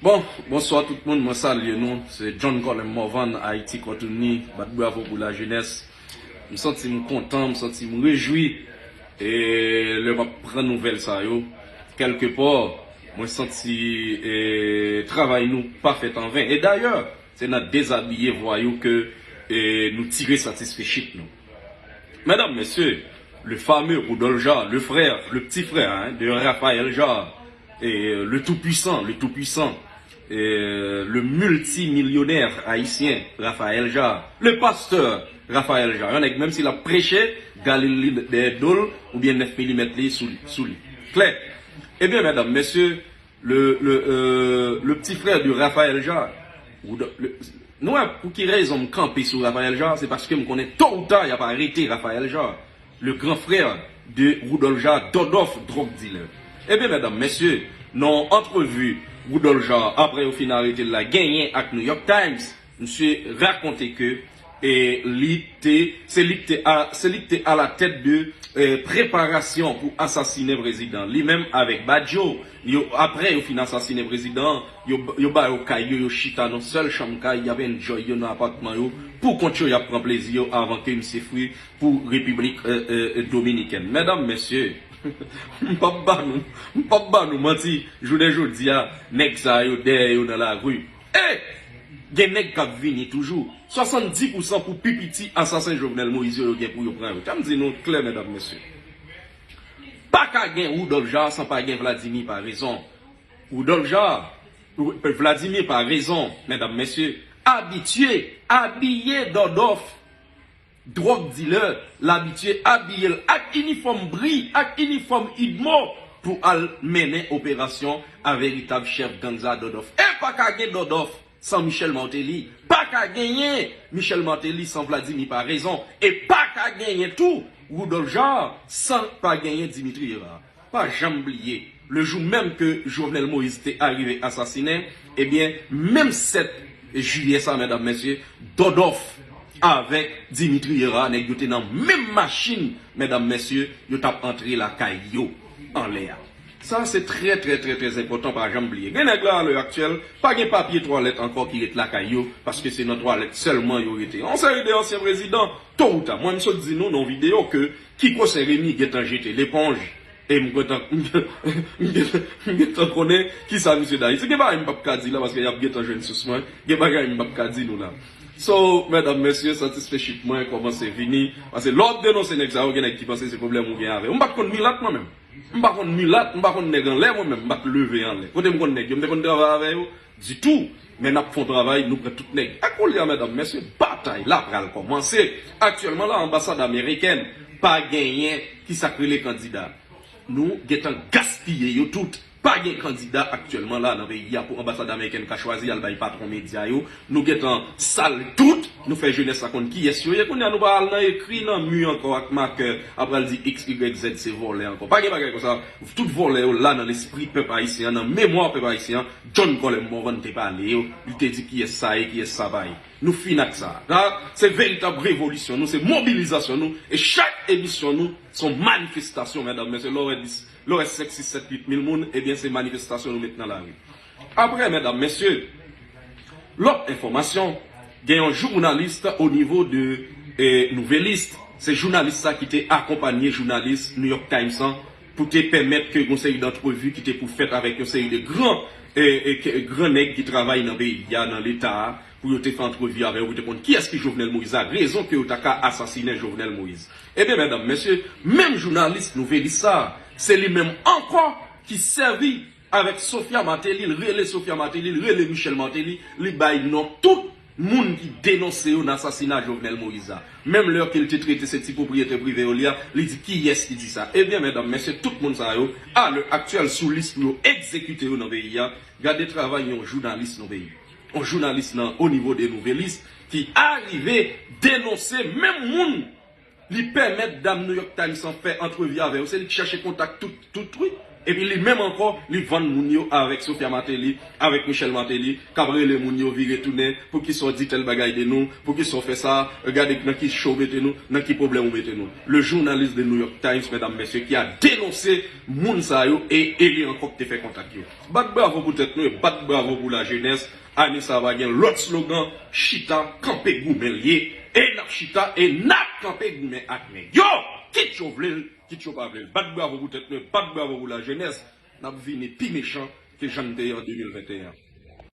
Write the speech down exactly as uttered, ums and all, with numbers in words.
Bon, bonswa tout moun, mwen salye nou. Se John Colem Morvan, Ayiti Kòtouni, bat bravo pou lajenès. M santi m kontan, m santi m rejwi. E lè m ap pran nouvèl sa yo, kèlkepò, mwen santi e, travay nou pa fèt an ven. E dayè, se nan dezabiye vwayou ke e, nou tire satisfechik nou. Medam, mesye, le fameux Rudolph Jaar, le frère, le petit frère hein, de Raphaël Jaar, et euh, le tout-puissant, le tout-puissant, euh, le multimillionnaire haïtien Raphaël Jaar, le pasteur Raphaël Jaar, yon nèg menm si l ap preche, galil li dèyè do l, oubyen nèf milimèt li sou, sou li. Klè? Ebyen, medam, mesye, le, le, euh, le petit frère de Raphaël Jaar, ou de- le- nou wè pou ki rezon m kanpe sou Raphaël Jaar, se paske m konnen to ou ta y ap arete Raphaël Jaar, le grand frère de Rudolph Jaar, Dòdòf, drug dealer. Ebyen, medam, mesye, nan antrevi Rudolph Jaar, apre yo fin arete l la, genyen ak New York Times, misye rakonte ke e li te, se li ki te a, se li ki te alatèt de e, preparasyon pou asasinen prezidan. Li menm avèk Badio, yo, apre yo fin asasinen prezidan, yo, yo ba yo kay yo, yo chita nan sèl chanm kay, y ap enjoy yo nan apatman yo, pou kont yo, y ap pran plezi yo avan ke misye fri pou Repiblik e, e, e, Dominikèn. Medam, mesye, m p ap ba nou, m p ap ba nou manti, jounen jodi a, nèg sa yo dèyè yo nan lari. E gen nèg k ap vini toujou. Swasanndis pousan pou pi piti asasen Jovenel Moïse yo, yo gen pou yo pran yo. Kè m di nou klè, medam, mesye. Pa ka gen Rudolph Jaar san pa gen Vladimir Paraison. Rudolph Jaar, Vladimir Paraison, medam, mesye, abitye abiye Dòdòf, drug dealer, l abitye abiye l ak inifòm bri, ak inifòm idmo pou al mennen operasyon a veritab chèf gang sa Dòdòf. E pa ka gen Dòdòf san Michel Martelly. Pa ka genyen Michel Martelly san Vladimir Paraison. E pa ka genyen tou Rudolph Jaar san pa genyen Dimitri Hérard. Pa janm bliye, le jou menm ke Jovenel Moïse te arive asasinen, ebyen, menm sèt jiyè sa, medam, mesye, Dòdòf avèk Dimitri Hérard, nèg yo te nan menm machin, medam, mesye, yo t ap antre lakay yo anlè a. Sa se trè, trè, trè, trè enpòtan, pa janm bliye. Gen nèg la, alè aktyèl, pa gen papye twalèt ankò ki ret lakay yo, paske se nan twalèt sèlman yo rete. Yon seri de ansyen prezidan, to ou ta, mwen m sot di nou nan videyo ke Kiko Sen Remi gentan jete leponj, e m gentan, m gentan, m gentan konnen kisa misye da. Si gen bagay m p ap ka di la, paske y ap gentan jwenn sous mwen, gen bagay m p ap ka di nou la. So, medam, mesye, satisfechik mwen kòmanse vini. Paske lè w ap denonse nèg sa yo, gen nèg ki panse se pwoblèm ou gen avè yo. M pa t konn milat mwen menm. M pa konn milat, m pa konn nèg anlè mwen menm, m pa t leve anlè. Kote m konn nèg yo, m te konn travay avè yo ditou. Men n ap fè yon travay, nou pran tout nèg. E koulye a, medam, mesye, batay la pral kòmanse. Aktyèlman la, anbasad amerikèn pa genyen, kisa k rele, kandida. Nou gentan gaspiye yo tout. Pa gen kandida aktyèlman la nan peyi a pou anbasad amerikèn ka chwazi al bay patwon medya yo. Nou gentan sal tout. Nou fè jenès la konn kiyès yo ye. Kounye a nou pa al nan ekri nan mi ankò ak makè, ap pral di X, Y, Z se vòlè ankò. Pa gen bagay konsa. Tout vòlè yo la nan lespri pèp ayisyen an, nan memwa pèp ayisyen an. John Colem Morvan te pale yo. Li te di kiyès sa ye, kiyès sa pa ye. Nou fin ak sa. Sa, se veritab revolisyon nou, se mobilizasyon nou. E chak emisyon nou, se yon manifestasyon, medam, mesye. Lè w wè dis, lè w wè senk, sis, sèt, uit mil moun, ebyen, se manifestasyon nou met nan lari. Apre, medam, mesye, lòt enfòmasyon, gen yon jounalis o nivo de e, Nouvelliste. Se jounalis sa ki te akonpanye jounalis New York Times lan pou te pèmèt ke yon seri d antrevi ki te pou fèt avèk yon seri de gran, e, e, ke, gran nèg ki travay nan peyi a, nan Leta a, pou yo te fè antrevi avè yo, pou te konn kiyès ki Jovenel Moïse la, rezon ke yo ta ka asasinen Jovenel Moïse. Ebyen, medam, mesye, menm jounalis Nouvelliste sa, se li menm ankò ki sèvi avèk Sophia Martelly, l rele Sophia Martelly, l rele Michel Martelly, li bay non tout moun ki denonse yo nan asasina Jovenel Moïse la. Menm lè ke l te trete se ti pwopriyetè prive yo li a, li di kiyès ki di sa. Ebyen, medam, mesye, tout moun sa yo, alè aktyèl, sou lis pou yo egzekite yo nan peyi a. Gade travay yon jounalis nan peyi. Yon jounalis nan o nivo de Nouvelliste ki arive denonse menm moun li pèmèt dam New York Times lan fè antrevi avè yo. Se li ki chèche kontak tout, tout, wi. Epi li menm ankò, li vann moun yo avèk Sophia Martelly, avèk Michel Martelly, k ap rele moun yo vire tounen, poukisa w di tèl bagay de nou, poukisa w fè sa, gade nan ki cho w mete nou, nan ki pwoblèm ou mete nou. Le journaliste de New York Times, medam, mesye, ki a denonse moun sa yo e, e li ankò ki te fè kontak yo. Bat bravo pou tèt nou e bat bravo pou lajenès. Ane sa a pa gen lòt slogan, chita, kanpe, goumen l ye. E n ap chita e n ap kanpe goumen ak nèg yo. Kit yo vle l, kit yo pa vle l. Bat bravo pou tèt nou e bat bravo pou lajenès. N ap vini pi mechan ke jan n te ye an de mil venteyen.